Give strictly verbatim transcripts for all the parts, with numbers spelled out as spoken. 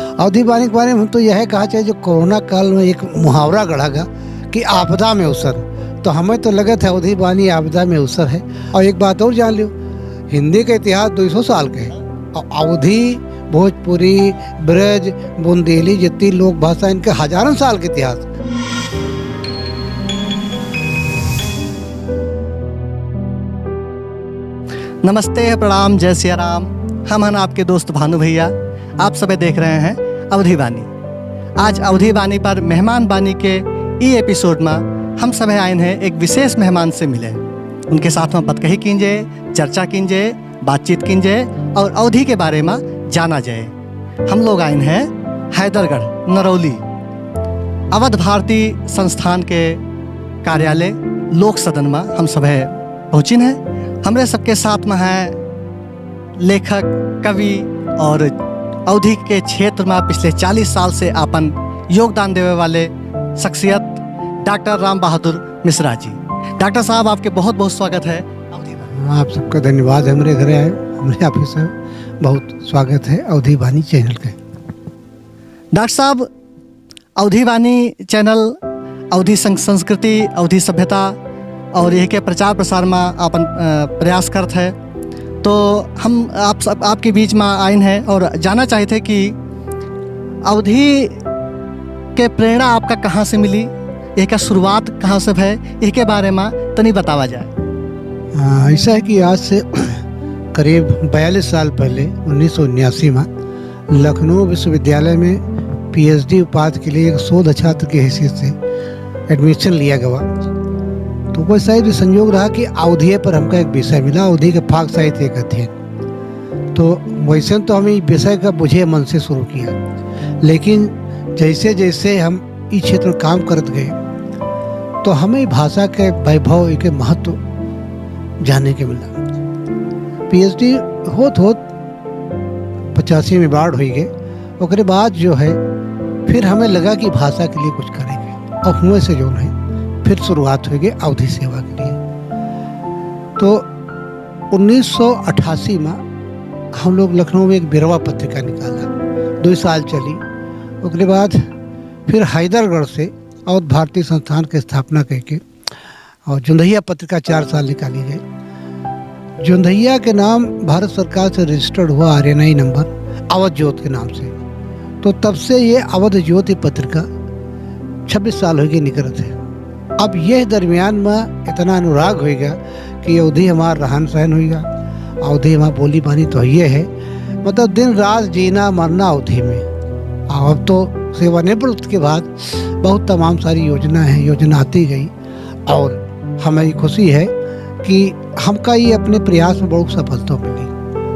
अवधी बानी के बारे में हम तो यह कहा चाहे, जो कोरोना काल में एक मुहावरा गढ़ा गा कि आपदा में अवसर। तो हमें तो लगत है अवधी बानी आपदा में अवसर है। और एक बात और जान लियो, हिंदी के इतिहास दो सौ साल के है, और अवधी, भोजपुरी, ब्रज, बुंदेली जितनी लोक भाषा, इनके हजारन साल के इतिहास। नमस्ते, प्रणाम, जय सिया राम। हम हन आपके दोस्त भानु भैया। आप सभे देख रहे हैं अवधी बानी। आज अवधी बानी पर मेहमान बानी के ई एपिसोड में हम सभे आइन हैं एक विशेष मेहमान से मिले। उनके साथ में बतकही कीन जाए, चर्चा कीन जाए, बातचीत कीन जाए और अवधी के बारे में जाना जाए। हम लोग आइन हैं हैदरगढ़ नरौली, अवध भारती संस्थान के कार्यालय लोक सदन में हम सभे पहुँचिन हैं। हमरे सबके साथ में हैं लेखक, कवि और अवधी के क्षेत्र में पिछले चालीस साल से आपन योगदान देवे वाले शख्सियत डॉक्टर राम बहादुर मिश्रा जी। डॉक्टर साहब, आपके बहुत बहुत स्वागत है अवधी बानी। हाँ, आप सबका धन्यवाद, हमरे घरे आए, हमरे ऑफिस है, बहुत स्वागत है अवधी बानी चैनल के। डॉक्टर साहब, अवधी बानी चैनल अवधी सं-, संस्कृति, अवधी सभ्यता और यह के प्रचार प्रसार में अपन, अ, प्रयास करत है। तो हम आप सब, आपके बीच में आइन हैं और जानना चाहित है कि अवधी के प्रेरणा आपका कहाँ से मिली, यह का शुरुआत कहाँ से भय, यह के बारे में तनी बतावा जाए। हाँ, ऐसा है कि आज से करीब बयालीस साल पहले, उन्नीस सौ उन्यासी में, लखनऊ विश्वविद्यालय में पीएचडी उपाधि के लिए एक शोध छात्र की हैसियत से एडमिशन लिया गवा। तो वैसा ही संयोग रहा कि अवधिये पर हमका एक विषय मिला, अवधी के फाग साहित्य एक अध्ययन। तो वैसे तो हम ई विषय का बुझे मन से शुरू किया, लेकिन जैसे जैसे हम ई क्षेत्र में काम करत गए, तो हमें ई भाषा के वैभव, एके महत्व जाने के मिला। पीएचडी होत होत पचासी में बाढ़ हुई गए, ओकरे बाद जो है, फिर हमें लगा कि भाषा के लिए कुछ करेंगे, और हुए से जो है, फिर शुरुआत हुई गई अवधी सेवा के लिए। तो उन्नीस सौ अट्ठासी में हम लोग लखनऊ में एक बिरवा पत्रिका निकाला, दो साल चली। ओकरे बाद फिर हैदरगढ़ से अवध भारती संस्थान के स्थापना करके और जोंधैया पत्रिका चार साल निकाली गई। जोंधैया के नाम भारत सरकार से रजिस्टर्ड हुआ, आरएनआई नंबर, अवध ज्योत के नाम से। तो तब से ये अवध ज्योति पत्रिका छब्बीस साल हो गए निकलत है। अब ये दरमियान में इतना अनुराग होइगा कि अवधी हमार रहन सहन होइगा, अवधी हमार बोली बानी तो ये है, मतलब, दिन रात जीना मरना अवधी में। अब तो सेवानिवृत्त के बाद बहुत तमाम सारी योजना है, योजना आती गई, और हमें ये खुशी है कि हमका ये अपने प्रयास में बहुत सफलता मिली।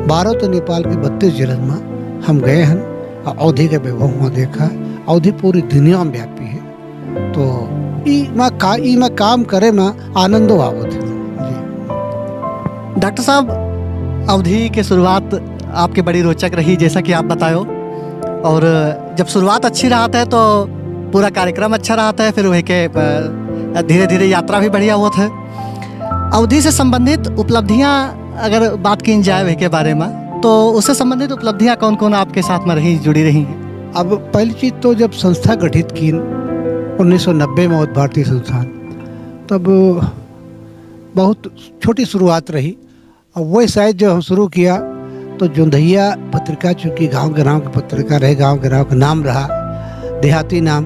बारह तो नेपाल के बत्तीस जिलन में हम गए हैं, और अवधी के वैभव हुआ देखा। अवधी पूरी दुनिया में व्यापी है। तो ई मा का-, ई मा काम करे मा आनंदो आवत है। जी। डॉक्टर साहब, अवधी के शुरुआत आपके बड़ी रोचक रही, जैसा कि आप बतायो। और जब शुरुआत अच्छी रहत है तो पूरा कार्यक्रम अच्छा रहत है, फिर वही के, अ, धीरे-धीरे यात्रा भी बढ़िया होत है। अवधी से संबंधित उपलब्धियां अगर बात कीन जाए वही के बारे में, तो उससे संबंधित उपलब्धियां कौन-कौन आपके साथ में रही, जुड़ी रही हैं? अब पहली चीज तो जब संस्था गठित कीन उन्नीस सौ नब्बे में अवध भारती संस्थान, तब बहुत छोटी शुरुआत रही। और वही शायद जब हम शुरू किया, तो जोंधैया पत्रिका, चूंकि गांव के नाम की पत्रिका रहे, गांव के नाम का नाम रहा, देहाती नाम,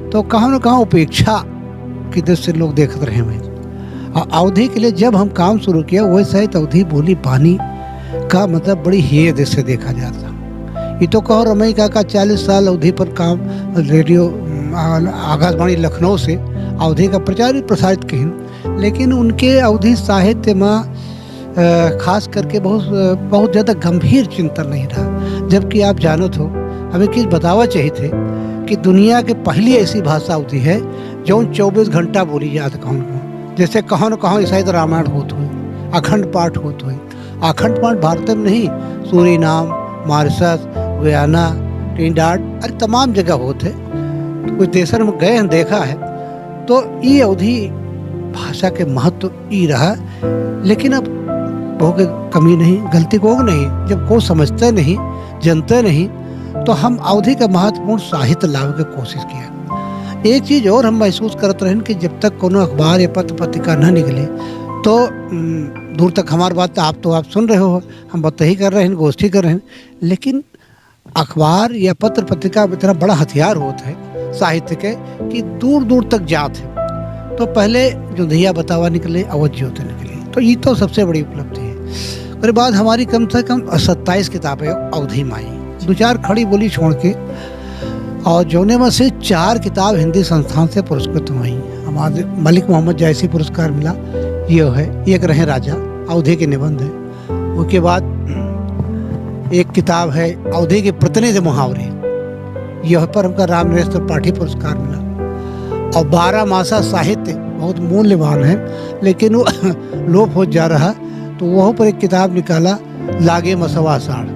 तो कहाँ न कहाँ उपेक्षा की दृष्टि से लोग देखत रहे हुए। और अवधी के लिए जब हम काम शुरू किया, वही शायद अवधी बोली बानी का, मतलब, बड़ी हेय दृष्टि से देखा जाता। ये तो कहो, रमई काका चालीस साल अवधी पर काम, रेडियो, आ, आकाशवाणी लखनऊ से अवधी का प्रचार भी प्रसारित कहिन, लेकिन उनके अवधी साहित्य में, अ, खास करके बहुत, अ, बहुत ज्यादा गंभीर चिंतन नहीं रहा। जबकि आप जानत हो, हमें चीज बतावा चाहिए थे कि दुनिया के पहली ऐसी भाषा अवधी है, जौन चौबीस घंटा बोली जात कहूँ, जैसे कहाँ न कहाँ ईसाई रामायण होत हुई, अखंड पाठ होत हुई। अखंड पाठ भारत में नहीं, सूरीनाम, मॉरिशस, गुयाना, ट्रिनिडाड, अरे, तमाम जगह होत है। तो कुछ देशन में गए हैं, देखा है, तो ई अवधी भाषा के महत्व ई रहा। लेकिन अब कहो के कमी नहीं, गलती कहो के नहीं, जब कोई समझते नहीं, जनते नहीं, तो हम अवधी का महत्वपूर्ण साहित्य लावे के कोशिश किया। एक चीज और हम महसूस करत रहन कि जब तक कोनो अखबार या पत्र पत्रिका न निकले, तो, उम, दूर तक हमार बात, आप तो आप सुन रहे हो, हम बात ही कर रहे हैं, गोष्ठी कर रहे हैं, लेकिन अखबार या पत्र पत्रिका इतना बड़ा हथियार होत है साहित्य के कि दूर दूर तक जात है। तो पहले जोंधैया बतावा निकले, अवध ज्योति निकले, तो ये तो सबसे बड़ी उपलब्धि है। ओकरे बाद हमारी कम से कम सत्ताईस किताबें अवधी में आई, दो चार खड़ी बोली छोड़ के, और जौने में से चार किताब हिंदी संस्थान से पुरस्कृत हुई। हमारे मलिक मोहम्मद जायसी पुरस्कार मिला, ये है, एक रहे राजा, अवधी के निबंध है। उसके बाद एक किताब है अवधी के प्रतिनिधि मुहावरे, यह पर हमका रामनरेश त्रिपाठी पुरस्कार मिला। और बारह मासा साहित्य बहुत मूल्यवान है, लेकिन वो लोप हो जा रहा, तो वह पर एक किताब निकाला, लागे मसवा साड़।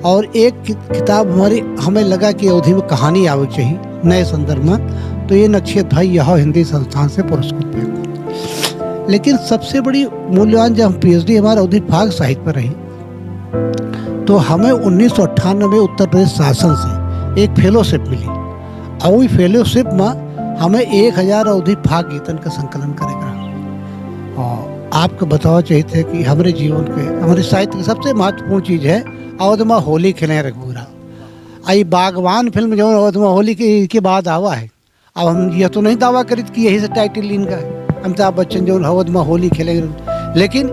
और एक कि-, किताब हमारी, हमें लगा कि अवधी में कहानी आवे चाहिए नए संदर्भ में, तो ये नक्षेत्र भाई यह हिंदी संस्थान से पुरस्कृत हुए। लेकिन सबसे बड़ी मूल्यवान, जब हम पीएचडी हमारे अवधी फाग साहित्य पर रही, तो हमें उन्नीस सौ अट्ठानवे में उत्तर प्रदेश शासन से एक फेलोशिप मिली, और वही फेलोशिप में हमें एक हजार अवधी फाग गीतन का संकलन करेगा। और आपको बतावा चाहिए थे कि हमारे जीवन के, हमारे साहित्य की सबसे महत्वपूर्ण चीज है, अवध में होली खेले रघुबीरा। आई बागवान फिल्म जो अवध में होली के, के बाद आवा है, अब हम यह तो नहीं दावा करित कि यही से टाइटल इनका है, अमिताभ बच्चन जो अवध में होली खेले, लेकिन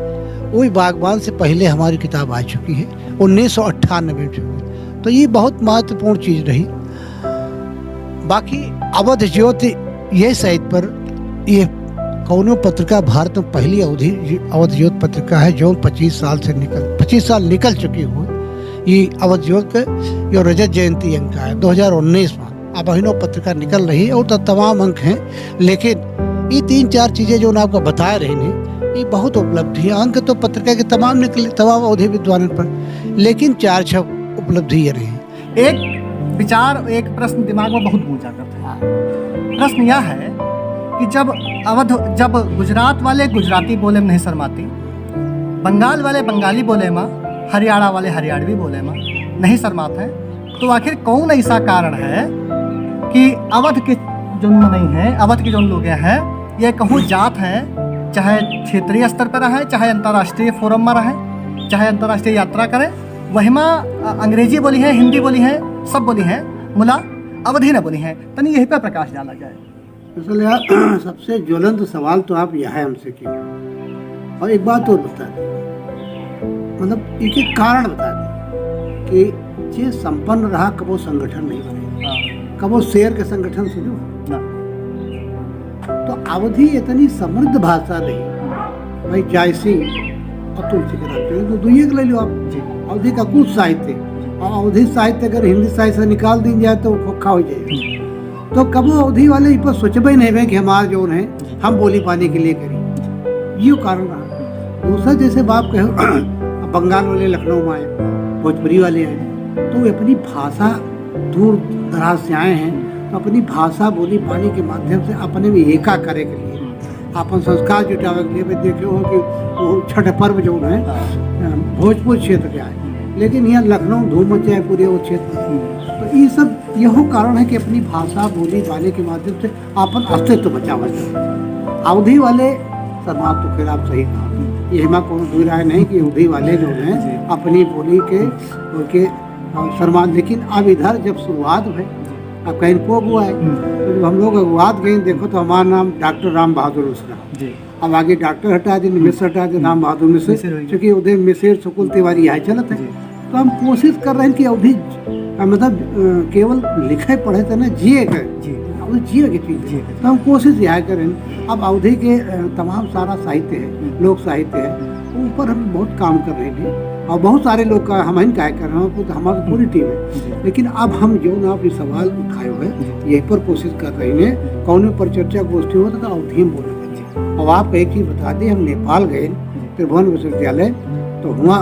वही बागवान से पहले हमारी किताब आ चुकी है उन्नीस सौ अट्ठानबे में। तो ये बहुत महत्वपूर्ण चीज रही। बाकी अवध ज्योति ये साइट पर, ये कौनो पत्रिका भारत में पहली अवधि, अवध ज्योत पत्रिका है, जो पच्चीस साल से निकल, पच्चीस साल निकल चुकी हुई। ये अवध ज्योत के यो रजत जयंती अंक है दो हज़ार उन्नीस में। अब अहिनो पत्रिका निकल रही और तो तमाम अंक हैं, लेकिन ये तीन चार चीजें जो आपको बता रहे हैं, ये बहुत उपलब्धि है। अंक तो पत्रिका के तमाम निकले, तमाम अवधी विद्वानन पर, लेकिन चार छह उपलब्धि ये रही। एक विचार, एक प्रश्न दिमाग में बहुत गूंजा करता है। प्रश्न यह है कि जब अवध, जब गुजरात वाले गुजराती बोले में नहीं शर्माती, बंगाल वाले बंगाली बोले में, हरियाणा वाले हरियाणवी बोले में नहीं शर्माते हैं, तो आखिर कौन ऐसा कारण है कि अवध के जोन नहीं है, अवध के जोन लोग हैं, ये कहूँ जात है, चाहे क्षेत्रीय स्तर पर रहे, चाहे अंतर्राष्ट्रीय फोरम में रहे, चाहे अंतर्राष्ट्रीय यात्रा करे, वहिमा, अ, अंग्रेजी बोली है, हिंदी बोली है, सब बोली है, मुला अवधी न बोली है। तनी यही पे प्रकाश डाला जाए। दरअसल यार, सबसे ज्वलंत सवाल तो आप यह है हमसे किया। और एक बात और बता दें, मतलब, एक एक कारण बता दें कि जे संपन्न रहा, कबो संगठन नहीं बने, हाँ। कबो शेर के संगठन सुनो। ना। तो अवधी इतनी समृद्ध भाषा रही, भाई जायसी और तुलसीराम, तो दुइये के ले लो आप। जी। अवधी का कुछ साहित्य, जी। और अवधी साहित्य अगर हिंदी साहित्य से निकाल दी जाए तो वो खोखा हो जाएगा। हम्म। तो कबो अवधी वाले इस पर सोचबे नहीं हुए कि हमार जौन है, जी। हम बोली पानी के लिए करी। ये कारण रहा। दूसरा, जैसे बाप कहे, अब बंगाल वाले लखनऊ में आए, भोजपुरी वाले आए, तो वे अपनी भाषा, दूर दराज से आए हैं, तो अपनी भाषा बोली पानी के माध्यम से अपने में एका करे के लिए, अपन संस्कार जुटावे के लिए, भी देखे हो कि वो छठ पर्व जो है, हाँ। अ, भोजपुर क्षेत्र के आए, लेकिन यहाँ लखनऊ धूम मचाए पूरे वो क्षेत्र। हम्म। तो ये सब यहो कारण है कि अपनी भाषा बोली बानी के माध्यम से अपन अस्तित्व बचावल जाए। अवधी वाले समाज तो खिलाफ सही कहा, ये हमारा कोनो दुई राय नहीं कि अवधी वाले जो हैं जी। अपनी बोली के, उनके, अ, सम्मान, लेकिन अब इधर जब शुरुआत भई, अब कहीं को अगुआ है, हम्म। तो जब हम लोग अगुआत गए, देखो तो हमारा नाम डॉक्टर राम बहादुर मिश्रा। जी। अब आगे डॉक्टर हटा दे, मिश्र हटा दे, राम बहादुर मिश्र, मिश्र हो गए। क्योंकि उधर मिश्र, सुकुल तिवारी यहाँ चलत है। जी। तो हम कोशिश कर रहे हैं कि अवधी, अ, मतलब, अ, केवल लिखे पढ़े तो ना, जिए के। जी। अवधी जिए के चीज है। जिए के। तो हम कोशिश यह करें, अब अवधी के, अ, तमाम सारा साहित्य है, हम्म। लोक साहित्य है, ऊपर हम बहुत काम कर रहे हैं। और बहुत सारे लोग का हम ही काय कर रहे हैं, तो हमारी पूरी टीम है। जी। लेकिन अब हम जो ना अभी सवाल उठाए हुए, जी। यही पर कोशिश कर रहे हैं, कौन पर चर्चा गोष्ठी होता तो अवधी में बोले। जी। अब आपको एक चीज बता दें, हम नेपाल गए, जी। त्रिभुवन विश्वविद्यालय, तो हुआ,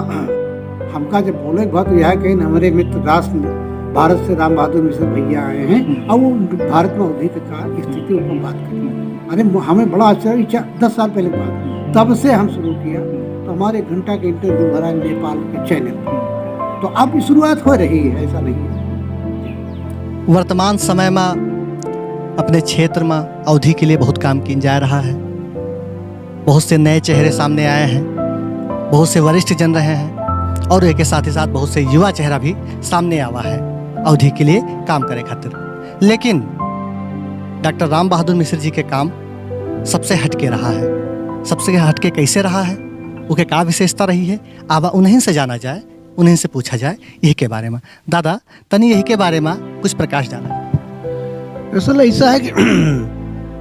हमका जब बोले के बाद तो यह कहीं हमारे मित्र राष्ट्र भारत से राम बहादुर मिश्र भैया आए हैं, हम्म। और वो भारत में अवधी का स्थिति ऊपर बात करी। हम्म। अरे, मु-, हमें बड़ा आश्चर्य, ये चा-, दस साल पहले की बात, तब से हम शुरू किया, तो हमारे एक घंटा के इंटरव्यू भरा नेपाल के चैनल पे। तो अब शुरुआत हो रही है, ऐसा नहीं है। वर्तमान समय मा अपने क्षेत्र मा अवधी के लिए बहुत काम कीन जा रहा है। बहुत से नए चेहरे सामने आए हैं, बहुत से वरिष्ठ जन रहे हैं और एके साथ ही साथ बहुत से युवा चेहरा भी सामने आवा है अवधी के लिए काम करे खातिर। लेकिन डॉक्टर राम बहादुर मिश्र जी के काम सबसे हटके रहा है। सबसे हटके कैसे रहा है, ओके का विशेषता रही है, आवा उन्हीं से जाना जाए, उन्हीं से पूछा जाए यही के बारे मा। दादा, तनी यही के बारे मा कुछ प्रकाश डाला। दरअसल ऐसा है कि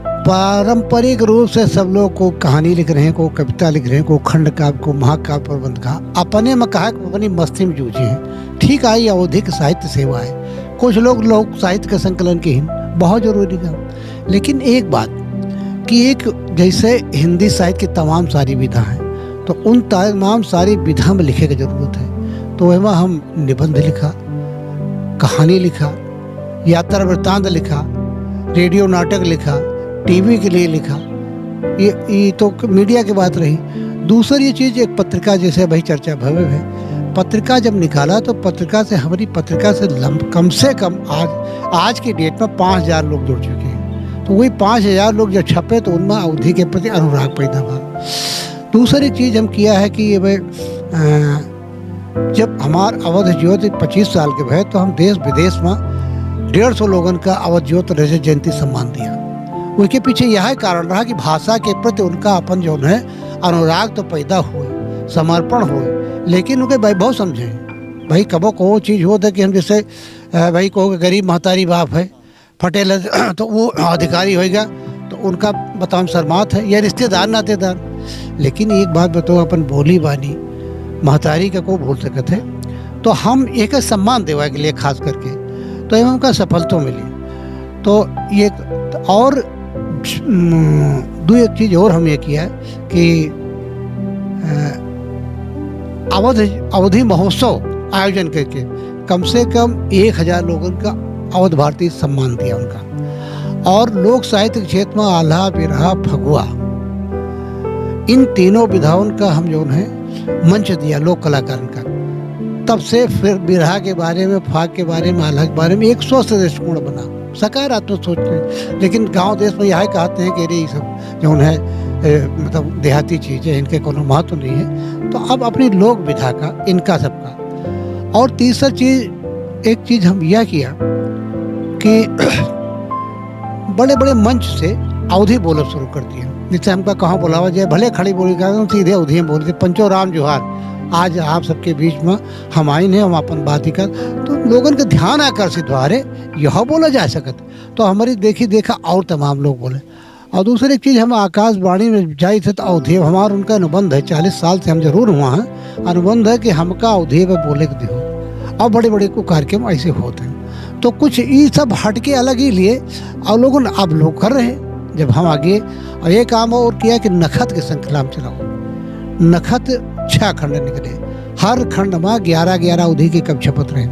पारंपरिक रूप से सब लोग को कहानी लिख रहे हैं, को कविता लिख रहे हैं, को खंड काव्य, को महाकाव्य, प्रबंध का अपने में कहा कि अपनी मस्ती में जूझे हैं। ठीक आई अवधी की साहित्य सेवा है, कुछ लोग लोक साहित्य के संकलन की ही बहुत जरूरी था। लेकिन एक बात कि एक जैसे हिंदी साहित्य की तमाम सारी विधा हैं, तो उन तमाम सारी विधा में लिखे की जरूरत है। तो वह हम निबंध लिखा, कहानी लिखा, यात्रा वृत्तांत लिखा, रेडियो नाटक लिखा, टीवी के लिए लिखा, ये, ये तो मीडिया की बात रही। दूसरी चीज, एक पत्रिका, जैसे भाई चर्चा भवे है, पत्रिका जब निकाला तो पत्रिका से, हमारी पत्रिका से लम-, कम से कम आज, आज की डेट में पाँच हजार लोग जुड़ चुके हैं। तो वही पाँच हजार लोग जब छपे तो उनमें अवधी के प्रति अनुराग पैदा हुआ। दूसरी चीज हम किया है कि ये भाई, अ, जब हमार अवध ज्योति पच्चीस साल के भए, तो हम देश विदेश में डेढ़ सौ लोगन का अवध ज्योति रजत जयंती सम्मान दिया। उनके पीछे यह कारण रहा कि भाषा के प्रति उनका अपन जौन है अनुराग तो पैदा हुए, समर्पण हुए, लेकिन उनके वैभव समझे। भाई, कबो को चीज होत है कि हम जैसे, अ, भाई, कहो कि गरीब महतारी बाप है, फटेल है, तो वो अधिकारी होइगा, तो उनका बतावन शर्मात है, या रिश्तेदार नातेदार। लेकिन एक बात बताओ, अपन बोली बानी, महतारी का को भूल सकत है, तो हम एक सम्मान देवा के लिए खास करके, तो एमे हमका सफलतो मिली। तो ये और, हम्म, दो एक चीज और हम ये किया कि, अ, अवध, अवधी महोत्सव आयोजन करके कम से कम एक हजार लोगन का अवध भारती सम्मान दिया उनका। और लोक साहित्य के क्षेत्र में आल्हा, बिरहा, फगुआ, इन तीनों विधाओं का हम जौन है मंच दिया लोक कलाकारन का। तब से फिर बिरहा के बारे में, फाग के बारे में, आल्हा के बारे में एक स्वस्थ दृष्टिकोण बना, सकारात्मक सोच रहे। लेकिन गांव देश में यह कहते हैं कि अरे, ये सब जौन है, ए, मतलब देहाती चीजें, इनके कोनो महत्व नहीं है। तो अब अपनी लोक विधा का, इनका सबका। और तीसरा चीज, एक चीज हम यह किया कि बड़े-बड़े मंच से अवधी बोलब शुरू कर दिया। जैसे हमका कहाँ बुलावा जाए, भले खड़ी बोली का, हम सीधे अवधी में बोलते, "पंचो राम जोहार, आज आप सबके बीच में हम आइन हैं, हम अपन बात ही कर।" तो लोगन के ध्यान आकर्षित हुआ, "अरे, यह बोला जा सकत।" तो हमारी देखी देखा और तमाम लोग बोले। और दूसरी एक चीज, हम आकाशवाणी में जाइत है तो अवधी, हमार उनका अनुबंध है, चालीस साल से हम जरूर हुआ हैं, अनुबंध है कि हमका अवधी में बोले के दिहो। और बड़े-बड़े को कार्यक्रम ऐसे होत हैं। तो कुछ ई सब हट के अलग ही लिए, और लोगन अब लोग कर रहे हैं। जब हम आगे, और ये काम और किया कि नखत के श्रृंखला में चलाओ, नखत छह खंड निकले, हर खंड में ग्यारह ग्यारह अवधी के कवि छपत रहे।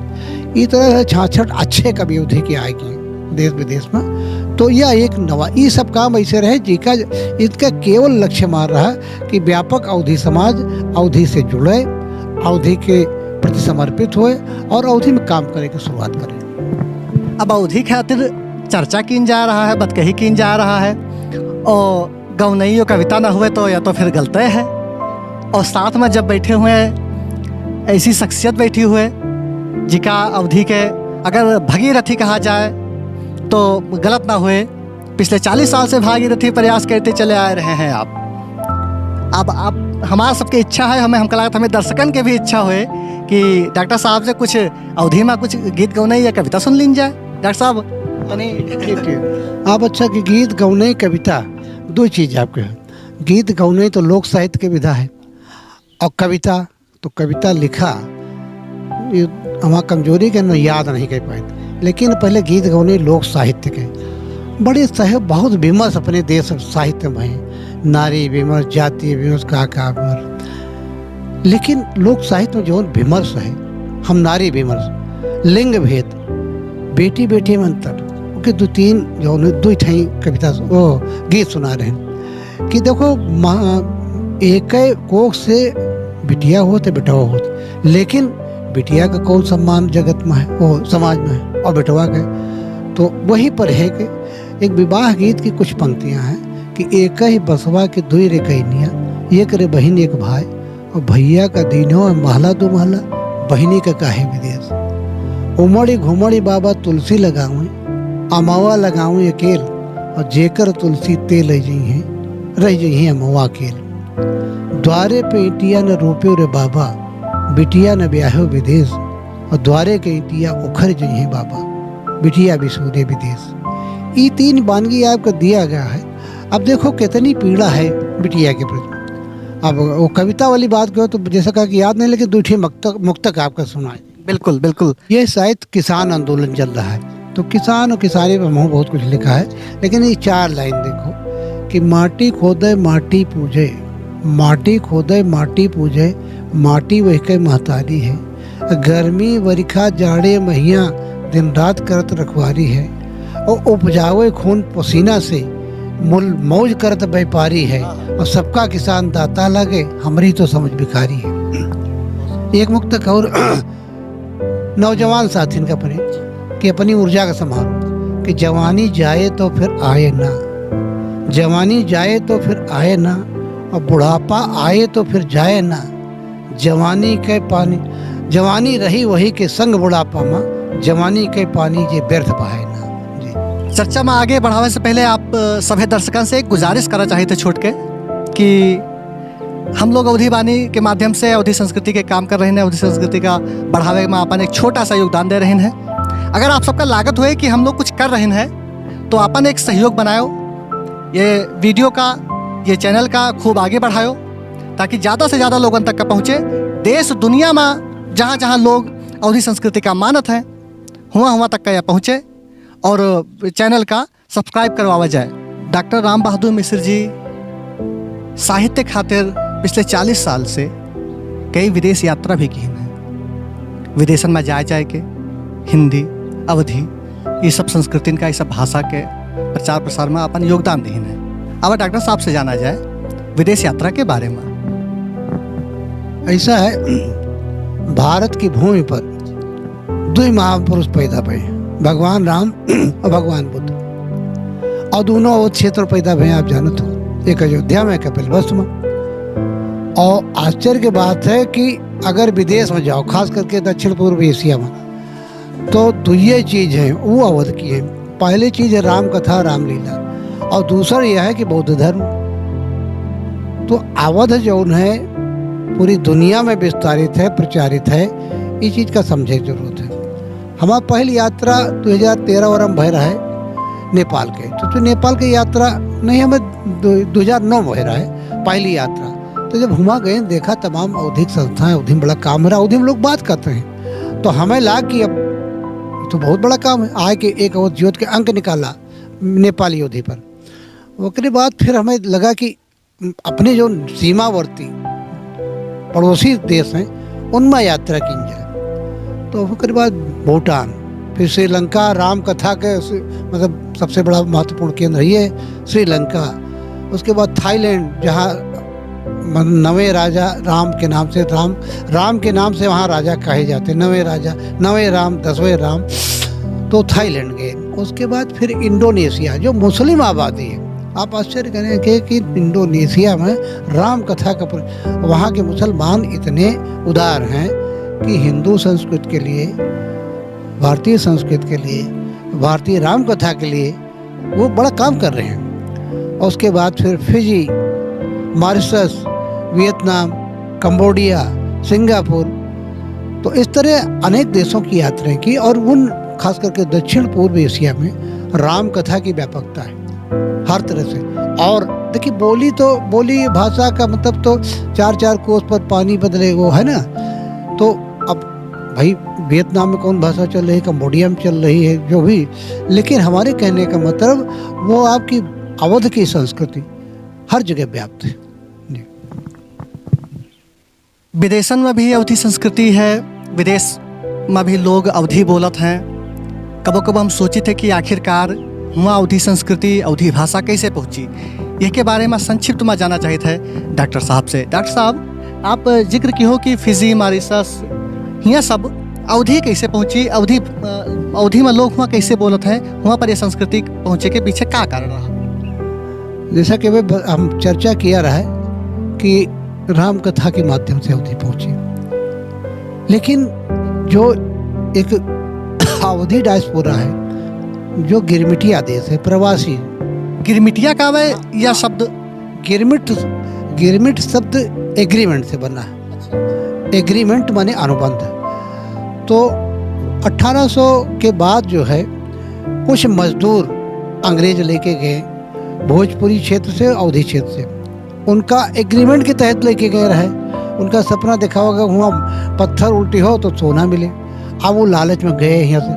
ई तरह से छाछठ अच्छे कवि अवधी के आएगी देश विदेश में। तो यह एक नवा, ई सब काम ऐसे रहे जिका, इनका केवल लक्ष्य मार रहा कि व्यापक अवधी समाज अवधी से जुड़े, अवधी के प्रति समर्पित होए और अवधी में काम करे के शुरुआत करे। अब अवधी खातिर चर्चा कीन जा रहा है, बतकही कीन जा रहा है, और गवनई और कविता ना हुए तो या तो फिर गलते है। और साथ में जब बैठे हुए ऐसी शख्सियत बैठी हुए जिका अवधी के अगर भगीरथी कहा जाए तो गलत ना हुए, पिछले चालीस साल से भागीरथी प्रयास करते चले आ रहे हैं आप। अब आप, हमार सबके इच्छा है, हमें, हमका लागत हमें दर्शकन के भी इच्छा होए कि डॉक्टर साहब से कुछ अवधी में कुछ गीत गौनई या कविता सुन लीन जाए। डॉक्टर साहब, तनी ठीक, ठीक। आप अच्छा कि गीत गौनई कविता, दो चीज आपके हैं। गीत गौनई तो लोक साहित्य के विधा है, और कविता तो कविता लिखा, ये हमार कमजोरी के न याद नहीं कर पाए। लेकिन पहले गीत गौनई लोक साहित्य के बड़े साहेब बहुत विमर्श अपने देश साहित्य में है, नारी विमर्श, जातीय विमर्श, का, का विमर्श। लेकिन लोक साहित्य में जौन विमर्श है, हम नारी विमर्श, लिंग भेद, बेटी बेटी में अंतर, ओके दो तीन जौन दो ठाई कविता, ओ, गीत सुना रहे हैं। कि देखो, माँ, एक कोख से बिटिया होत है, बेटवा होत, लेकिन बिटिया का कौन सम्मान जगत में है, वो समाज में है, और बेटवा के तो वही पर है कि एक विवाह गीत की कुछ पंक्तियां हैं कि एक ही बसवा के दुई रे कइनिया, एक रे बहिन एक भाई, और भैया का दीन्हो महला दो महला, बहिनी का काहे विदेश। उमड़ी घुमड़ी बाबा तुलसी लगावे, अमावा लगावे अकेल, और जेकर तुलसी ते लइ जइहें, रहि जइहें अमावा अकेल। द्वारे पे ईटिया न रोप्यो रे बाबा, बिटिया न ब्याह्यो विदेश, और द्वारे के ईटिया उखरि जइहें बाबा, बिटिया भी सूदे विदेश। ई तीन बानगी आपको दिया गया है। अब देखो कितनी पीड़ा है बिटिया के प्रति। अब वो कविता वाली बात कहो तो जैसा कहा कि याद नहीं, लेकिन दो ठे मुक्तक, मुक्तक आपका सुनाए। बिल्कुल, बिल्कुल। ये शायद किसान आंदोलन चल रहा है, तो किसान और किसानी पर हमहूँ बहुत कुछ लिखा है, लेकिन ये चार लाइन देखो कि माटी खोदे माटी पूजे, माटी खोदे माटी पूजे, माटी वह के महतारी है। गर्मी वरिखा जाड़े महिया दिन रात करत रखवारी है। और उपजावे खून पसीना से मुल मौज करत व्यापारी है। और सबका किसान दाता लगे, हमरी तो समझ भिखारी है। एक मुक्तक और नौजवान साथिन का पढ़े कि अपनी ऊर्जा का संभालो कि जवानी जाए तो फिर आए ना, जवानी जाए तो फिर आए ना, और बुढ़ापा आए तो फिर जाए ना। जवानी के पानी, जवानी रही वही के संग बुढ़ापा मा, जवानी के पानी जे व्यर्थ बहाए ना। जी। चर्चा मा आगे बढ़ावे से पहले आप, अ, सभे दर्शकन से एक गुजारिश करा चाहित है छोट के कि हम लोग अवधी बानी के माध्यम से अवधी संस्कृति के काम कर रहे हैं, अवधी संस्कृति का बढ़ावे मा अपन एक छोटा सा योगदान दे रहे हैं। अगर आप सबका लागत हुए कि हम लोग कुछ कर रहे हैं, तो अपन एक सहयोग बनायो, ये video का, ये channel का खूब आगे बढ़ायो, ताकि ज्यादा से ज्यादा लोगन तक का पहुँचे। देश दुनिया मा जहाँ जहाँ लोग अवधी संस्कृति का मानत हैं, हुआ हुआ तक का यह पहुँचे और channel का subscribe करवावा जाए। डॉक्टर राम बहादुर मिश्र जी साहित्य खातिर पिछले चालीस साल से कई विदेश यात्रा भी किहिन है। विदेशन मा जाए जाए के हिंदी, अवधी, ये सब संस्कृतिन का, ये सब भाषा के प्रचार प्रसार मा अपन योगदान दिहिन है। अब डॉक्टर साहब से जाना जाए विदेश यात्रा के बारे मा। ऐसा है, भारत की भूमि पर दुई महापुरुष पैदा भए, भगवान राम और भगवान बुद्ध। और दोनों वो क्षेत्र पैदा भए, आप जानत हो, एक अयोध्या मा, एक कपिलवस्तु मा। और आश्चर्य की बात है कि अगर विदेश मा जाओ, खास करके दक्षिण पूर्व एशिया मा, तो दुइये चीज हैं, वो अवध की हैं। पहली चीज है राम कथा, रामलीला, और दूसरा यह है कि बौद्ध धर्म। तो अवध जौन है, पूरी दुनिया मा विस्तारित है, प्रचारित है, ये चीज का समझे की जरूरत है। हमार पहली यात्रा दुई हजार तेरह वरह मा भय रहे नेपाल के, तो, तो नेपाल के यात्रा नहीं, हमें दो, दुई हजार नौ मा भय रहे पहली यात्रा। तो जब हुआ गए, देखा तमाम अवधी के संस्थाएं, अवधी मा बड़ा काम हो रहा, अवधी मा लोग बात करते हैं, तो हमें लगा कि अब तो बहुत बड़ा काम है। आए के एक अवध ज्योत के अंक निकाला नेपाली अवधी पर। ओकरे बाद फिर हमें लगा कि अपने जो सीमावर्ती पड़ोसी देश हैं, उनमें यात्रा की जाए। तो ओकरे बाद भूटान, फिर श्रीलंका, राम कथा के से, मतलब, सबसे बड़ा महत्वपूर्ण केंद्र है ये श्रीलंका। उसके बाद थाईलैंड, जहाँ मन-, नवे राजा राम के नाम से, राम, राम के नाम से वहाँ राजा कहे जाते, नवे राजा, नवे राम, दसवें राम, तो थाईलैंड गए। उसके बाद फिर इंडोनेशिया, जो मुस्लिम आबादी है, आप आश्चर्य करेंगे कि इंडोनेशिया में राम कथा का प्र-, वहाँ के मुसलमान इतने उदार हैं कि हिंदू संस्कृति के लिए, भारतीय संस्कृति के लिए, भारतीय राम कथा के लिए वो बड़ा काम कर रहे हैं। और उसके बाद फिर फिजी, मॉरिशस, वियतनाम, कंबोडिया, सिंगापुर, तो इस तरह अनेक देशों की यात्राएं की। और उन, खास करके दक्षिण पूर्व एशिया में राम कथा की व्यापकता है हर तरह से। और देखिए, बोली तो, बोली भाषा का मतलब तो चार चार कोस पर पानी बदले, वो है ना। तो अब भाई, वियतनाम में कौन भाषा चल रही है, कंबोडिया में चल रही है, जो भी, लेकिन हमारे कहने का मतलब वो आपकी अवध की संस्कृति हर जगह व्याप्त है। जी। विदेशन में भी अवधी संस्कृति है, विदेश में भी लोग अवधी बोलत हैं। कबो कबो हम सोचित है कि आखिरकार हुआ अवधी संस्कृति, अवधी भाषा कैसे पहुँची? यह के बारे में संक्षिप्त में जाना चाहित है डॉक्टर साहब से। डॉक्टर साहब, आप जिक्र किहो कि फिजी, मॉरिशस, हियाँ सब अवधी कैसे पहुँची? अवधी, अ, अवधी मा लोग हुआँ कैसे बोलत हैं? हुआँ पर ये संस्कृति पहुँचे के पीछे का कारण रहा? जैसा कि अभी ब-, हम चर्चा किया रहा है कि राम कथा के माध्यम से अवधी पहुँची, लेकिन जो एक अवधी diaspora है, जो गिरमिटिया देश है, प्रवासी। गिरमिटिया का वह यह शब्द? गिरमिट, गिरमिट शब्द agreement से बना है। Agreement माने अनुबंध। तो अठारह सौ के बाद जो है, कुछ मजदूर अंग्रेज लेके गए भोजपुरी क्षेत्र से, अवधी क्षेत्र से। उनका agreement के तहत लेके गए रहे। उनका सपना दिखावा गया, हुआँ पत्थर उल्टी हो तो सोना मिले। अब वो लालच में गए यहाँ से,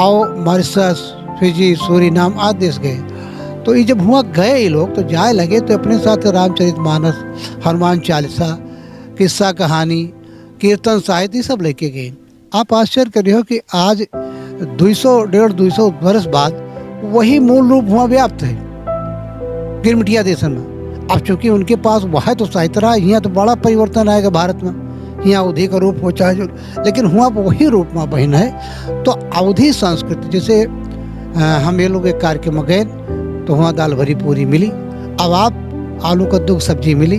और मॉरिशस, फिजी, सूरीनाम आदि देश गए। तो ये जब हुआँ गए ये लोग, तो जाए लगे तो अपने साथ रामचरित मानस, हनुमान चालीसा, किस्सा कहानी, कीर्तन साहित्य, ये सब लेके गए। आप आश्चर्य करिहो कि आज दुई सौ, डेढ़ दुई सौ बरस बाद वही मूल रूप हुआँ व्याप्त है गिरमिटिया देशन में। अब चूंकि उनके पास वह तो साहित्य रहा, यहाँ तो बड़ा परिवर्तन आएगा भारत में, यहाँ अवधी का रूप हो चाहे जो, लेकिन हुआँ पर वही रूप में बहिन है। तो अवधी संस्कृति, जैसे, अ, हम ये लोग एक कार्यक्रम में गए, तो हुआँ दाल भरी पूरी मिली, अब आप आलू कद्दू की सब्जी मिली,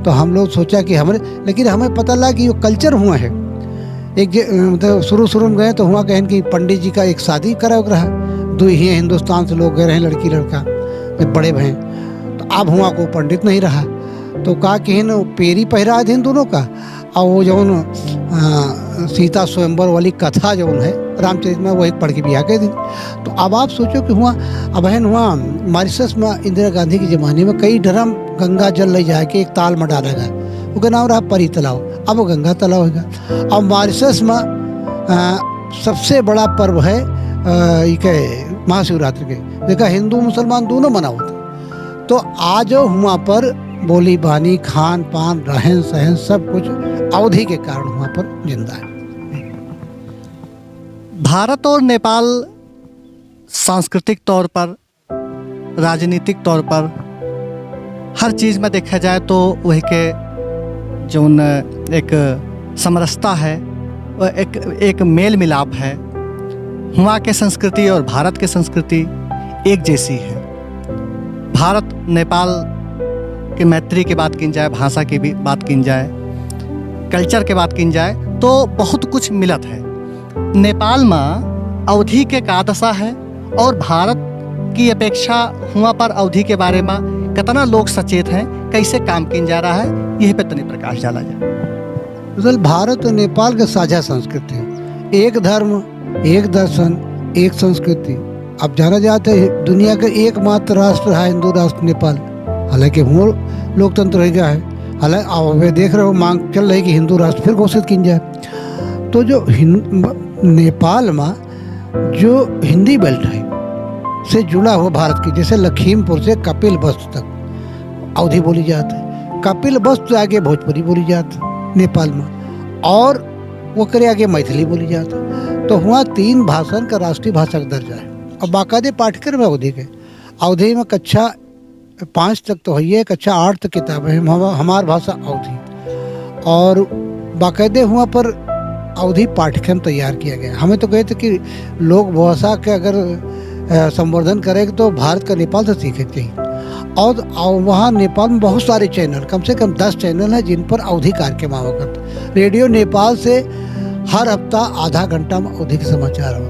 तो हम लोग सोचा कि हमरे, लेकिन हमें पता लगा कि ये culture हुआँ है। एक जे, अ, मतलब, शुरू, शुरू में गए तो हुआँ कहन कि पंडित जी का एक शादी करावे के रहा, दुई हियाँ हिंदुस्तान से लोग गए रहे, लड़की लड़का, जब बड़े भए, तो अब हुआँ को पंडित नहीं रहा, तो का किहिन, पेरी पहिरा दिन दोनों का, और वो जौन, अ, सीता स्वयंवर वाली कथा जौन है रामचरित में, वही पढ़ के बियाह कर दिन। तो अब आप सोचो कि हुआँ, अब है हुआँ मॉरिशस में इंदिरा गांधी के जमाने में कई ड्रम गंगा जल ले जाके एक ताल में डाला गया, ओकर नाम रहा परी तालाब, अब वो गंगा तालाब होगा। और मॉरिशस में, अ, सबसे बड़ा पर्व है, अ, ई के महाशिवरात्रि के, जेका हिंदू मुसलमान दोनों मनावत। तो आज हुआँ पर बोली बानी, खान पान, रहन सहन, सब कुछ अवधी के कारण हुआँ पर जिंदा है। भारत और नेपाल सांस्कृतिक तौर पर, राजनीतिक तौर पर, हर चीज में देखा जाए तो वही के जौन एक समरसता है, वो एक, एक मेल मिलाप है। हुआँ के संस्कृति और भारत के संस्कृति एक जैसी है। भारत नेपाल के मैत्री के बात कीन जाए, भाषा की भी बात कीन जाए, culture के बात कीन जाए, तो बहुत कुछ मिलत है। नेपाल में अवधी के का दशा है और भारत की अपेक्षा हुआँ पर अवधी के बारे में कितना लोग सचेत हैं, कैसे काम कीन जा रहा है, यही पे तनी प्रकाश डाला जाए। दरअसल भारत और नेपाल के साझा संस्कृति है, एक धर्म, एक दर्शन, एक संस्कृति। अब जाना जाता है दुनिया का एकमात्र राष्ट्र है हिंदू राष्ट्र नेपाल, हालांकि हुआँ लोकतंत्र रह गया है, हालांकि अब वे देख रहे हो मांग चल रही कि हिंदू राष्ट्र फिर घोषित कीन जाए। तो जो हिन-, म-, नेपाल में जो हिंदी belt है से जुड़ा हुआ भारत की, जैसे लखीमपुर से कपिलवस्तु तक अवधी बोली जात है, कपिलवस्तु से आगे भोजपुरी बोली जात है नेपाल में, और ओकरे आगे मैथिली बोली जात है। तो हुआँ तीन भाषन का राष्ट्रीय भाषा का दर्जा है। अब बाकायदे पाठ्यक्रम है अवधी के, अवधी में कक्षा पाँच तक तो है, कक्षा आठ तक किताब है, हम, हमार भाषा अवधी, और बाकायदे हुआँ पर अवधी पाठ्यक्रम तैयार किया गया। हमें तो कहते कि लोक भाषा के अगर, अ, संवर्धन करे तो भारत का नेपाल से सीखे के चाहिए। और, और वहाँ नेपाल में बहुत सारे channel, कम से कम दस channel हैं जिन पर अवधी कार्यक्रम आवा करता। रेडियो नेपाल से हर हफ्ता आधा घंटा में अवधी के समाचार हो।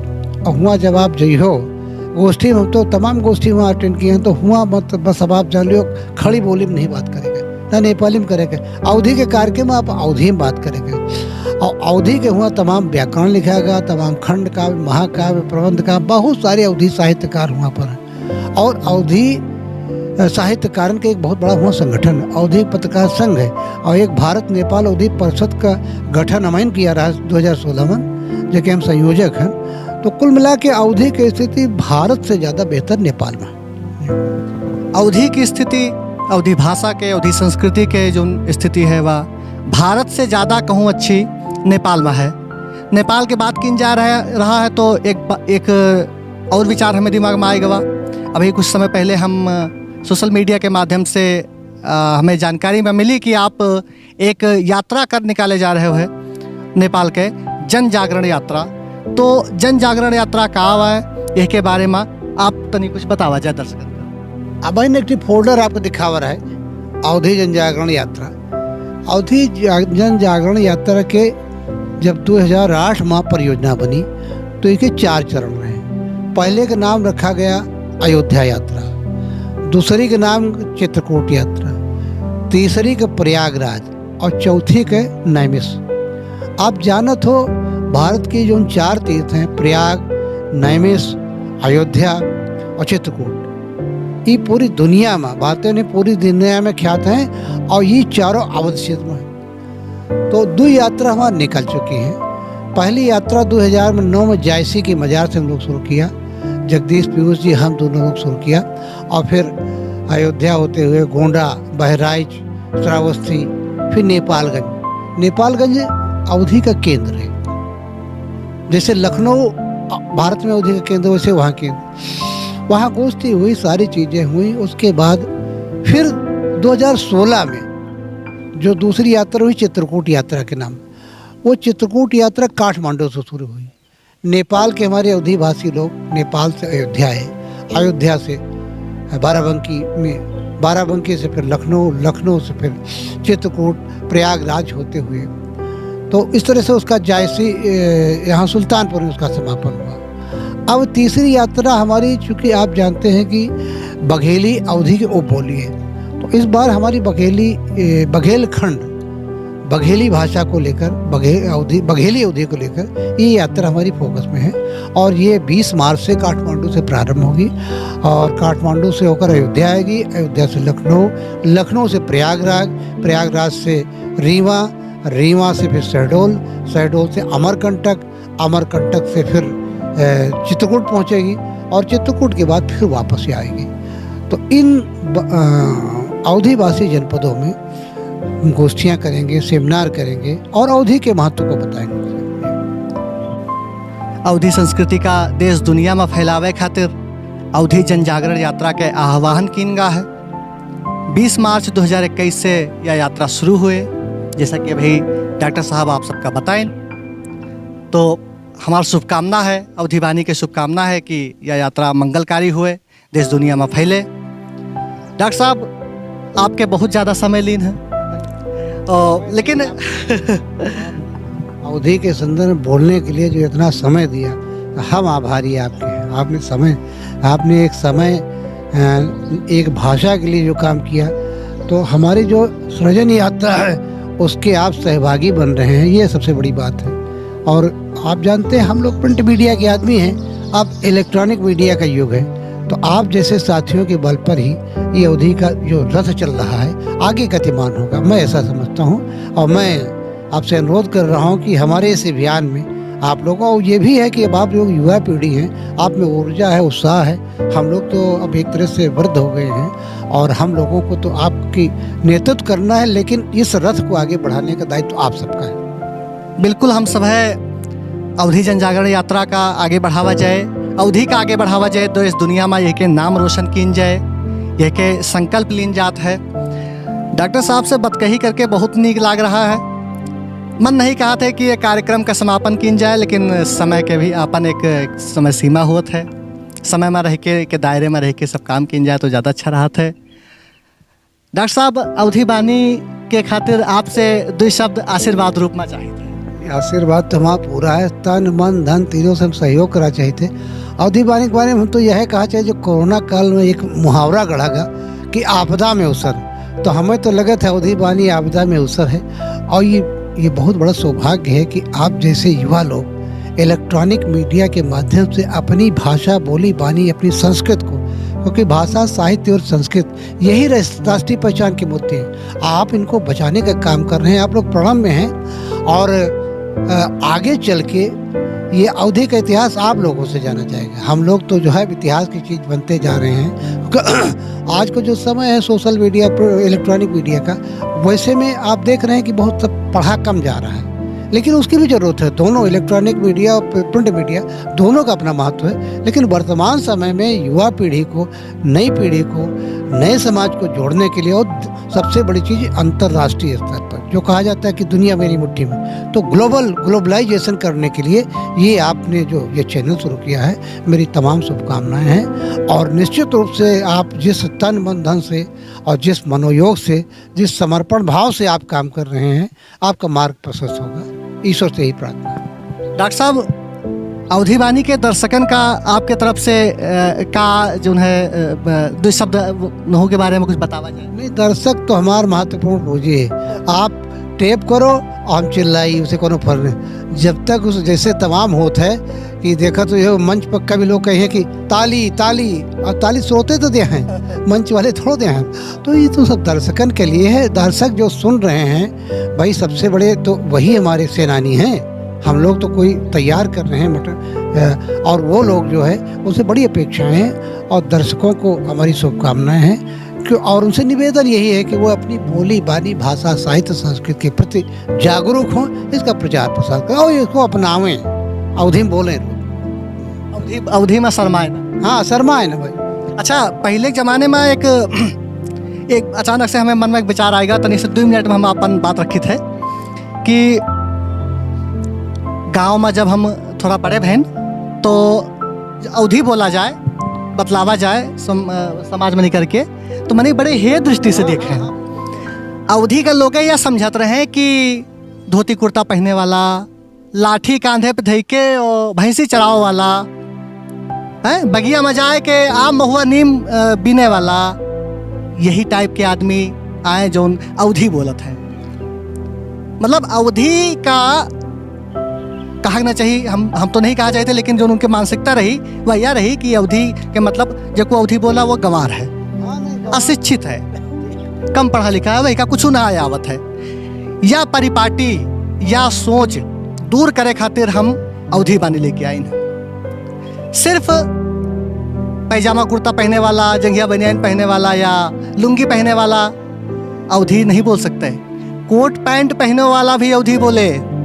और हुआँ जब आप जइहो गोष्ठी में, हम तो तमाम गोष्ठी हुआँ attend किए हैं, तो हुआँ मत, बस अब आप जान लियो, खड़ी बोली में नहीं बात करेगा, ना नेपाली में करेगा। अवधी के कार्यक्रम में आप अवधी में बात करेगा। और अवधी के हुआँ तमाम व्याकरण लिखा गया, तमाम खंड काव्य, महाकाव्य, प्रबंध का, बहुत सारे अवधी साहित्यकार हुआँ पर हैं। और अवधी, अ, साहित्यकारन के एक बहुत बड़ा हुआँ संगठन अवधी पत्रकार संघ है, और एक भारत नेपाल अवधी परिषद का गठन हमइन किया रहा दो हज़ार सोलह में, जेके हम संयोजक हैं। तो कुल मिला के अवधी के स्थिति भारत से ज्यादा बेहतर नेपाल में। अवधी की स्थिति, अवधी भाषा के, अवधी संस्कृति के जो स्थिति है, वह भारत से ज्यादा कहूँ अच्छी नेपाल में है। नेपाल के बात कीन जा रहा, रहा है तो एक बा-, एक और विचार हमें दिमाग में आए गवा। अभी कुछ समय पहले हम, अ, social media के माध्यम से, अ, हमें जानकारी में मिली कि आप एक यात्रा कर निकाले जा रहे हो है नेपाल के। जन जागरण यात्रा। तो जन जागरण यात्रा का हवे, एह के बारे मा आप तनी कुछ बतावा जाए दर्शकन का। अब इन एक ठे folder आपको दिखावा रहे, अवधी जन जागरण यात्रा। अवधी जा-, जन जागरण यात्रा के जब दो हज़ार आठ मा परियोजना बनी, तो इके चार चरण रहे। पहले का नाम रखा गया अयोध्या यात्रा, दूसरी का नाम चित्रकूट यात्रा, तीसरी का प्रयागराज और चौथी के नैमिष। आप जानत हो, भारत के जो चार तीर्थ हैं, प्रयाग, नैमिष, अयोध्या और चित्रकूट, ये पूरी दुनिया में, भारत नहीं, पूरी दुनिया में ख्यात हैं और ये चारों अवध क्षेत्र में हैं। तो दो यात्रा हमारी निकल चुकी हैं। पहली यात्रा दो हज़ार नौ में जायसी की मजार से हम लोग शुरू किया, जगदीश पीयूष जी, हम दोनों लोग शुरू किया, और फिर अयोध्या होते हुए गोंडा, बहराइच, श्रावस्ती, फिर नेपालगंज। नेपालगंज अवधी का केंद्र है, जैसे लखनऊ भारत में अवधी का केंद्र, वैसे वहाँ केंद्र। वहाँ गोष्ठी हुई, सारी चीज़ें हुई। उसके बाद फिर दो हज़ार सोलह में जो दूसरी यात्रा हुई चित्रकूट यात्रा के नाम, वो चित्रकूट यात्रा काठमांडू से शुरू हुई। नेपाल के हमारे अवधी भाषी लोग नेपाल से अयोध्या आए, अयोध्या से बाराबंकी में, बाराबंकी से फिर लखनऊ, लखनऊ से फिर चित्रकूट, प्रयागराज होते हुए, तो इस तरह से उसका जायसी, ए, यहाँ सुल्तानपुर में उसका समापन हुआ। अब तीसरी यात्रा हमारी, चूँकि आप जानते हैं कि बघेली अवधी की उपबोली है, तो इस बार हमारी बघेली, ए, बघेलखंड, बघेली भाषा को लेकर, बघे-, अवधी, बघेली अवधी को लेकर ये यात्रा हमारी focus में है। और ये बीस मार्च से काठमांडू से प्रारंभ होगी और काठमांडू से होकर अयोध्या आएगी, अयोध्या से लखनऊ, लखनऊ से प्रयागराज, प्रयागराज से रीवा, रीवा से फिर शहडोल, शहडोल से अमरकंटक, अमरकंटक से फिर, अ, चित्रकूट पहुँचेगी और चित्रकूट के बाद फिर वापस ही आएगी। तो इन ब-, अ, अवधीवासी जनपदों में गोष्ठियाँ करेंगे, seminar करेंगे और अवधी के महत्व को बताएंगे। अवधी संस्कृति का देश दुनिया में फैलावे खातिर अवधी जन जागरण यात्रा के आह्वान कीन गा है। बीस मार्च दो हज़ार इक्कीस से यह यात्रा शुरू हुए, जैसा कि अभी डॉक्टर साहब आप सबका बताएं। तो हमार शुभकामना है, अवधी बानी के शुभकामना है कि यह यात्रा मंगलकारी हुए, देश दुनिया में फैले। डॉक्टर साहब, आपके बहुत ज़्यादा समय लीन है, अ, लेकिन अवधी के संदर्भ में बोलने के लिए जो इतना समय दिया, हम आभारी आपके हैं। आपने समय, आपने एक समय, अ, एक भाषा के लिए जो काम किया, तो हमारी जो सृजन यात्रा है, उसके आप सहभागी बन रहे हैं, ये सबसे बड़ी बात है। और आप जानते हैं, हम लोग print media के आदमी हैं, अब electronic media का युग है, तो आप जैसे साथियों के बल पर ही ये अवधी का जो रथ चल रहा है, आगे गतिमान होगा, मैं ऐसा समझता हूँ। और मैं आपसे अनुरोध कर रहा हूँ कि हमारे इस अभियान में आप लोगों, और ये भी है कि अब आप लोग युवा पीढ़ी हैं, आप में ऊर्जा है, उत्साह है, हम लोग तो अब एक तरह से वृद्ध हो गए हैं और हम लोगों को तो आपकी नेतृत्व करना है, लेकिन इस रथ को आगे बढ़ाने का दायित्व आप सबका है। बिल्कुल, हम सब है अवधी जन जागरण यात्रा का आगे बढ़ावा जाए, अवधी का आगे बढ़ावा जाए, देश दुनिया में यह के नाम रोशन कीन जाए, यह के संकल्प लीन जात है। डॉक्टर साहब से बतकही करके बहुत नीक लाग रहा है। मन नहीं कहा था कि ये कार्यक्रम का समापन कीन जाए, लेकिन समय के भी आपन एक समय सीमा होत है। समय में रह के, के दायरे में रह के सब काम कीन जाए तो ज़्यादा अच्छा रहत है। डॉक्टर साहब, अवधी बानी के खातिर आपसे दुई शब्द आशीर्वाद रूप में चाहित है। आशीर्वाद तो हमारा पूरा है, तन, मन, धन तीनों से हम सहयोग करा चाहित है। अवधी बानी के बारे में हम तो यह कहा चाहिए, जो कोरोना काल में एक मुहावरा गढ़ा गा कि आपदा में अवसर, तो हमें तो लगत है अवधी बानी आपदा में अवसर है। और ये, ये बहुत बड़ा सौभाग्य है कि आप जैसे युवा लोग electronic media के माध्यम से अपनी भाषा, बोली, बानी, अपनी संस्कृत को, क्योंकि भाषा, साहित्य और संस्कृत यही रास-, राष्ट्रीय पहचान के मुद्दे हैं। आप इनको बचाने का काम कर रहे हैं। आप लोग प्रारंभ में हैं और, अ, आगे चल के ये अवधी का इतिहास आप लोगों से जाना जाएगा। हम लोग तो जो है इतिहास की चीज़ बनते जा रहे हैं। आज का जो समय है social media पर, electronic media का, वैसे में आप देख रहे हैं कि बहुत सब पढ़ा कम जा रहा है, लेकिन उसकी भी ज़रूरत है। दोनों electronic media और print media दोनों का अपना महत्व है, लेकिन वर्तमान समय में युवा पीढ़ी को, नई पीढ़ी को, नए समाज को जोड़ने के लिए और सबसे बड़ी चीज़ अंतर्राष्ट्रीय स्तर पर जो कहा जाता है कि दुनिया मेरी मुट्ठी में, तो ग्लोबल, ग्लोबलाइजेशन करने के लिए ये आपने जो ये चैनल शुरू किया है, मेरी तमाम शुभकामनाएं हैं। और निश्चित रूप से आप जिस तन, मन, धन से और जिस मनोयोग से, जिस समर्पण भाव से आप काम कर रहे हैं, आपका मार्ग प्रशस्त होगा। ईश्वर से यही प्रार्थना है। डॉक्टर साहब, अवधी बानी के दर्शकन का आपके तरफ से, अ, का जौन है, अ, ब-, दो शब्द वो, उन्हों के बारे में कुछ बतावा जाए? नहीं, दर्शक तो हमार महत्वपूर्ण पूंजी है। आप टेप करो और हम चिल्लाई, उसे कोनो फर्क नहीं। जब तक उस जैसे तमाम होत है कि देखा तो यह मंच पर कभी लोग कहे कि ताली, ताली, और ताली श्रोते तो दे हैं, मंच वाले थोड़ो दे हैं। तो ये तो सब दर्शकन के लिए है। दर्शक जो सुन रहे हैं, भाई, सबसे बड़े तो वही हमारे सेनानी हैं। हम लोग तो कोई तैयार कर रहे हैं मटर, अ, और वो लोग जो है, उनसे बड़ी अपेक्षाएं हैं और दर्शकों को हमारी शुभकामनाएं हैं। क्यों, और उनसे निवेदन यही है कि वो अपनी बोली, बानी, भाषा, साहित्य, संस्कृति के प्रति जागरूक हों, इसका प्रचार प्रसार करें और इसको अपनावें। अवधी में बोलें। अवधी, अवधी में शर्माए ना। हाँ, शर्माए ना भाई। अच्छा, पहले के जमाने में एक, एक अचानक से हमें मन में एक विचार आएगा, तनी से दो मिनट में हम अपन बात रखी थे कि गांव में जब हम थोड़ा बड़े भैन, तो अवधी बोला जाए, बतलावा जाए सम-, अ, समाज में निकल के, तो मने बड़े हे दृष्टि से देखे हैं। अवधी का लोग यह समझत रहे कि धोती कुर्ता पहने वाला, लाठी कांधे पे धइ के ओ भैंसी चरावे वाला, हैं, बगिया में जाए के आम महुआ नीम, अ, बीने वाला, यही टाइप के आदमी आए जौन अवधी बोलत है। मतलब अवधी का कहा ना चाहिए, हम, हम तो नहीं कहा चाहिए थे, लेकिन जो उनके मानसिकता रही वह यह रही कि अवधी के मतलब जेको अवधी बोला वो गंवार है, अशिक्षित है, कम पढ़ा लिखा है, वही का कुछ ना आवत है। या परिपाटी या सोच दूर करे खातिर हम अवधी बानी लेके आइन है। सिर्फ पैजामा कुर्ता पहने वाला, जंघिया बनियान पहने वाला या लुंगी पहने वाला अवधी नहीं बोल सकते। कोट पैंट पहने वाला भी अवधी बोले।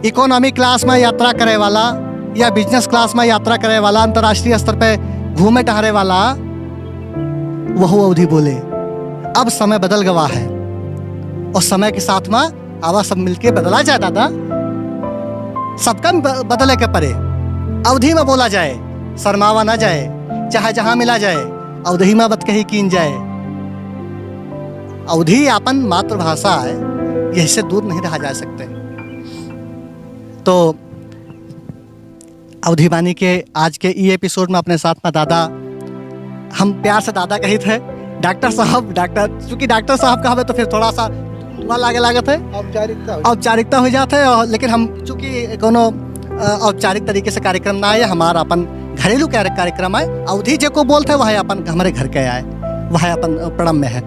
इकोनॉमी क्लास में यात्रा करे वाला या बिजनेस क्लास में यात्रा करे वाला, अंतर्राष्ट्रीय स्तर पे घूमे टहरे वाला, वहू अवधी बोले। अब समय बदल गवा है और समय के साथ में आवा सब मिलके बदला जाए दादा। सबका ब-, बदले के पड़े। अवधी में बोला जाए, शर्मावा ना जाए, चाहे जहाँ मिला जाए, अवधी में बतकही कीन जाए। अवधी आपन मातृभाषा है, यही से दूर नहीं रहा जा सकते। तो अवधी बानी के आज के ई एपिसोड में अपने साथ में दादा, हम प्यार से दादा कहित है, डॉक्टर साहब, डॉक्टर, चूंकि डॉक्टर साहब का हमें तो फिर थोड़ा सा दुआ लागे लागत है, औपचारिकता हो औपचारिकता हो जात है, और लेकिन हम चूंकि कोनो, अ, औपचारिक तरीके से कार्यक्रम ना आए, हमारा अपन घरेलू कार्य-, कार्यक्रम है। अवधी जेको बोलत है, वह अपन हमरे घर के आए, वह अपन प्रणम में है।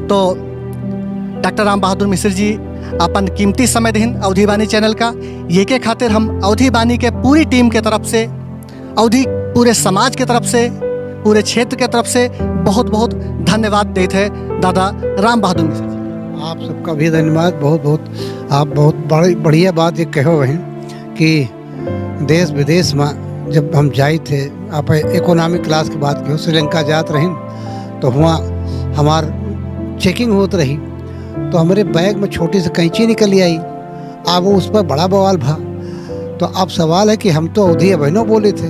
तो डॉक्टर राम बहादुर मिश्र जी अपन कीमती समय दिन अवधी बानी चैनल का, ये के खातिर हम अवधी बानी के पूरी टीम के तरफ से, अवधी पूरे समाज के तरफ से, पूरे क्षेत्र के तरफ से बहुत बहुत धन्यवाद देत है दादा राम बहादुर मिश्र जी। आप सबका भी धन्यवाद, बहुत बहुत। आप बहुत बड़ी, बढ़िया बात ये कहो हैं कि देश विदेश में जब हम जाइत है, आप इकोनॉमिक क्लास की बात कहो, श्रीलंका जात रही तो हुआ हमार चेकिंग होत रही, तो हमरे बैग में छोटी सी कैंची निकल आई। अब उस पर बड़ा बवाल भा। तो अब सवाल है कि हम तो अवधी अबहिनो बोलित है,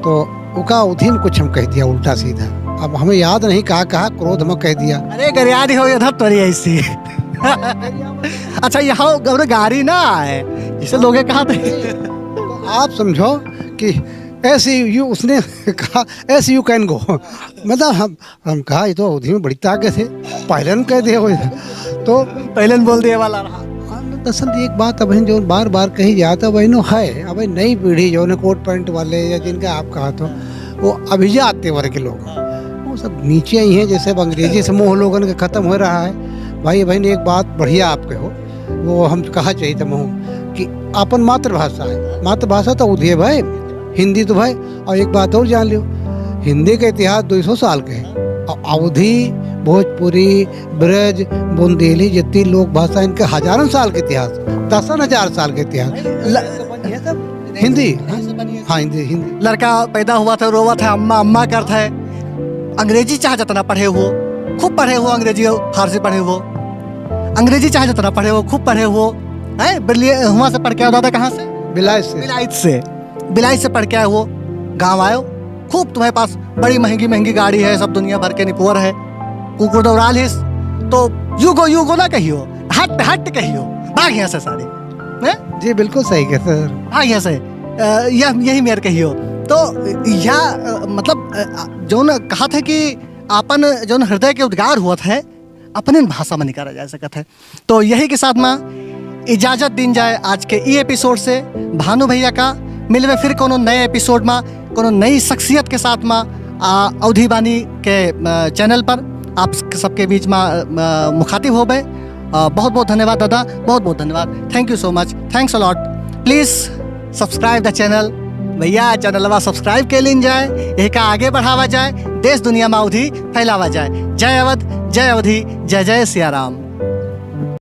तो उका अवधी में कुछ हम कह दिया उल्टा सीधा। अब हमें याद नहीं कहा, कहा क्रोध में कह दिया। अरे गरियारी हो, ये धर तोरी ऐसी। अच्छा, यहाँ गौर गारी ना आए, जिसे लोगे कहा थे। तो आप समझो कि ऐसे यू, उसने कहा, "As you can go।" मतलब हम, हम कहा, "ये तो अवधी में बड़ी ताकत है, पहले न कह दिया हो।" तो पहले न बोल दिया वाला रहा। हाँ, दरअसल एक बात अब जो बार बार कही जाता वही नो है, अब नई पीढ़ी जो है कोट पैंट वाले या जिनका आप कहा तो, वो अभिजात तेवर के लोग हैं, वो सब नीचे ही हैं। जैसे अब अंग्रेजी से मोह लोगन के खत्म हो रहा है। भाई बहन, एक बात बढ़िया आप कहो, वो हम कहा चाहिए था महू कि अपन मातृभाषा है, मातृभाषा तो अवधी है भाई, हिंदी तो भाई। और एक बात और जान लियो, हिंदी के इतिहास दो सौ साल के है, और अवधी, भोजपुरी, ब्रज, बुंदेली जितनी लोक भाषा, इनके हजारों साल के इतिहास, दसन हजार साल के इतिहास। ल-, हिंदी, हाँ, हिंदी, हिंदी। लड़का पैदा हुआ था, रोवा था, अम्मा, अम्मा करता है। अंग्रेजी चाहे जितना पढ़े हो, खूब पढ़े हो, अंग्रेजी, फारसी पढ़े हो, अंग्रेजी चाहे जितना पढ़े हो, खूब पढ़े हो, हैं? बिल्ली, हुआं से पढ़ के आयो दादा, कहाँ से? बिलायत से। बिलायत से, बिलायत से पढ़ के आयो हो, गाँव आयो, खूब तुम्हारे पास बड़ी महंगी महंगी गाड़ी है, सब दुनिया भर के निपोर है, कुकुर दौड़ालिस, तो "You go, you go" ना कहियो, "हट, हट" कहियो, भाग यहाँ से सारे, हैं? जी, बिल्कुल सही कहे सर। भाग यहाँ से, अ, यह, यही मेर कहियो। तो यह, अ, मतलब, अ, जौन कहत है कि आपन जौन हृदय के उद्गार होत है, अपने भाषा में निकाला जा सकत है। तो यही के साथ मा इजाजत दीन जाए आज के ई एपिसोड से भानु भैया का। मिलबे फिर कोनो नए एपिसोड मा, कोनो नई शख्सियत के साथ मा, आ, अवधी बानी के, अ, चैनल पर आप स-, सबके बीच मा, अ, मुखातिब होबे। अ, बहुत बहुत धन्यवाद दादा, बहुत बहुत धन्यवाद। Thank you so much, thanks a lot। Please subscribe the channel। भैया, चैनलवा सब्सक्राइब के लीन जाए, एका आगे बढ़ावा जाए, देश दुनिया मा अवधी फैलावा जाए। जय अवध, जय अवधी, जय जय सिया राम।